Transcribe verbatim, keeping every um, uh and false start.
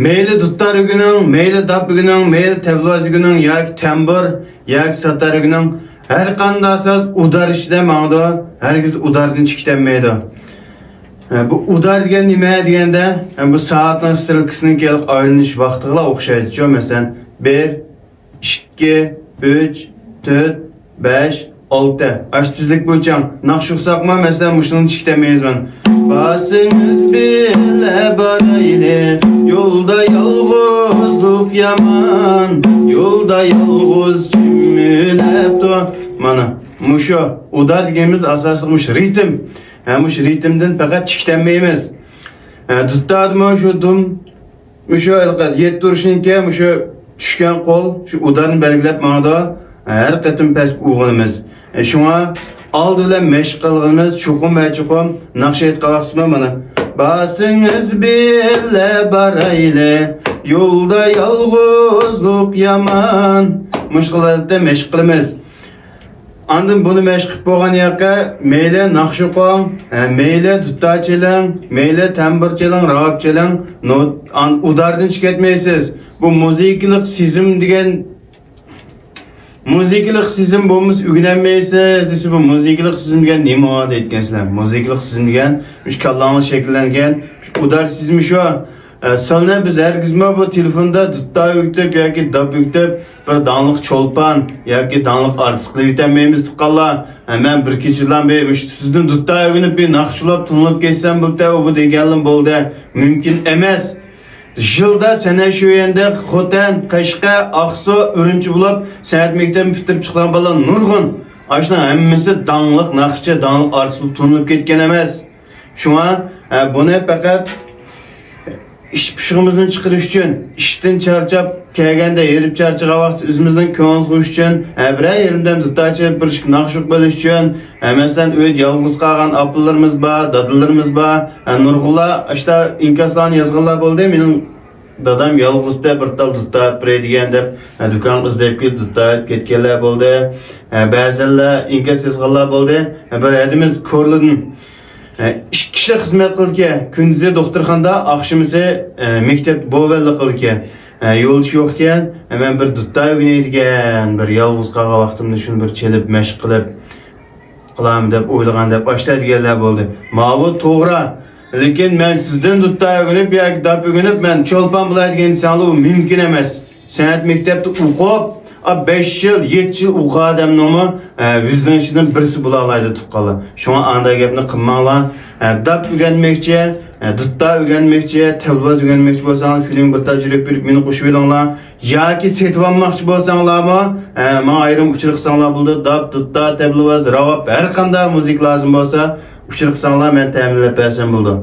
مەيلى دۇتار ئۆگىنىڭ، مەيلى داپ ئۆگىنىڭ، مەيلى تەبلىۋاز ئۆگىنىڭ ياكى تەمبۇر ياكى ساتار ئۆگىنىڭ، ھەر قانداق ساز ئۇدار ئىچىدە ماڭىدۇ، ھەرگىز ئۇداردىن چىقىپ كەتمەيدۇ. ھە، بۇ ئۇدار دېگەن نېمە دېگەندە، ھە، بۇ سائەتنىڭ سترېلكىسىنىڭكى ئايلىنىش ۋاقتىغىلا ئوخشايدۇچۇ. مەسىلەن، بىر، ئىككى، ئۈچ، تۆت، بەش، ئالتە. ئاشۇ تېزلىك بويىچە ناخشا ئۇقساقمۇ، مەسىلەن، مۇشۇنىڭ چىكىتەلمەيمىز مانا. بارسىڭىز بىللە بارايلى، يولدا يالغۇزلۇق يامان، يولدا يالغۇز چىمىلەپتۇ. مانا، مۇشۇ ئۇدار دېگىنىمىز ئاساسلىق مۇشۇ رىتىم. ھە، مۇشۇ رىتىمدىن پەقەت چىكىتەلمەيمىز. ھە، دۇتتادىمۇ شۇ دۇم، مۇشۇ ھېلىقى يەتتە ئۇرۇشنىڭكى مۇشۇ چۈشكەن قول شۇ ئۇدارنى بەلگىلەپ ماڭىدۇ. ھەر قېتىم پەسكە ئۇرغىنىمىز. شۇڭا ئالدى بىلەن مەشىق قىلغىنىمىز چوقۇم ۋە چوقۇم ناخشا ئېيتقان ۋاقتىمىزدا مانا، بارسىڭىز بىللە بارايلى، يولدا يالغۇزلۇق يامان. مۇشۇ خىل ھالەتتە مەشىق قىلىمىز. ئاندىن بۇنى مەشىق قىلىپ بولغان ياقى، مەيلى ناخشا ئوقۇڭ، ھە، مەيلى دۇتار چېلىڭ، مەيلى تەمبۇر چېلىڭ، راۋاب چېلىڭ، نوت-، ئان-، ئۇداردىن چىقىپ كەتمەيسىز. بۇ مۇزىكىلىق سېزىم دېگەن، مۇزىكىلىق سېزىم بولمىسا ئۆگىنەلمەيسىز دېسە، بۇ مۇزىكىلىق سېزىم دېگەن نېمە دەيدىكەنسىلەر؟ مۇزىكىلىق سېزىم دېگەن مۇشۇ كاللاڭلار شەكىللەنگەن مۇشۇ ئۇدار سېزىمى شۇ. ئە، سىلەرنى بىز ھەرگىزمۇ بۇ تېلېفوندا دۇتار ئۆگىتىپ ياكى داپ ئۆگىتىپ، بىر داڭلىق چولپان ياكى داڭلىق ئارتىس قىلىۋېتەلمەيمىز، تۇغقانلار. ئە، مەن بىر كېچىدىلا بىر مۇشۇ سىزدىن دۇتار ئۆگىنىپ، بىر ناخشىلاپ، تونۇلۇپ كەتسەم بولدى، ئۇ بۇ دېگەنلىم بولدى. مۇمكىن ئەمەس. يىلدا سەنە شۇ يەندە خوتەن، قەشقەر، ئاقسۇ، ئۈرۈمچى بولۇپ، سەنئەت مەكتەپنى پۈتتۈرۈپ چىققان بالىلار نۇرغۇن. ئاشۇنىڭ ھەممىسى داڭلىق ناخشىچى، داڭلىق ئارتىس بولۇپ تونۇلۇپ كەتكەن ئەمەس. شۇڭا، ئە، بۇنى پەقەت ئىش پۇشۇقىمىزنى چىقىرىش ئۈچۈن، ئىشتىن چارچاپ كەلگەندە، ھېرىپ چارچىغان ۋاقىت ئۆزىمىزنىڭ كۆڭۈل قويۇش ئۈچۈن، ھە، بىرەر يېرىمدە دۇتار چېلىپ بىر ئىككى ناخشا ئوقۇپ ئېلىش ئۈچۈن، ھە، مەسىلەن، ئۆيدە يالغۇز قالغان ئاپىلىرىمىز بار، دادىلىرىمىز بار، ھە، نۇرغۇنلار ئاشتا ئىنكاسلارنى يازغانلار بولدى. مېنىڭ دادام يالغۇزدا بىر تال دۇتار ئېلىپ بېرەي دېگەن دەپ، ھە، دۇكانغا ئىزدەپ كېلىپ دۇتار ئېلىپ كەتكەنلەر بولدى. ھە، بەزەنلەر ئىنكاس يازغانلار بولدى. ھە، بىر ھەدىمىز كورلىدىن ئىككى كىشى خىزمەت قىلىدىكەن. كۈندۈزى دوختۇرخانىدا، ئاخشىمىسى، ئە، مەكتەپتە بوۋەنلىك قىلىدىكەن. ئە، يولدىشى يوقكەن. ئە، مەن بىر دۇتار ئۆگىنەي دېگەن، بىر يالغۇز قالغان ۋاقتىمدا شۇنى بىر چېلىپ، مەشىق قىلىپ قىلارمۇ دەپ ئويلىغان دەپ ئاشتا دېگەنلەر بولدى. ماۋۇ توغرا. لېكىن مەن سىزدىن دۇتار ئۆگىنىپ ياكى داپ ئۆگىنىپ، مەن چولپان بولاي دېگەن دېسەڭلار، ئۇ مۇمكىن ئەمەس. سەنئەت مەكتەپتە ئوقۇپ، ئا، بەش يىل، يەتتە يىل ئوقۇغان ئادەمنىڭمۇ، ئە، يۈزنىڭ ئىچىدىن بىرسى بولالايدۇ، تۇغقانلار. شۇڭا ئانداق گەپنى قىلماڭلار. ئە، داپ ئۆگەنمەكچى، ئە، دۇتار ئۆگەنمەكچى، تەبلىۋاز ئۆگەنمەكچى بولساڭلار، فىلىمگە بىر تال يۈرەك بېرىپ مېنى قوشۇۋېلىڭلار. ياكى سېتىۋالماقچى بولساڭلارمۇ، ئە، ماڭا ئايرىم ئۇچۇر قىلساڭلار بولىدۇ. داپ، دۇتار، تەبلىۋاز، راۋاب، ھەر قانداق مۇزىكا لازىم بولسا، ئۇچۇر قىلساڭلار، مەن تەمىنلەپ بەرسەم بولىدۇ.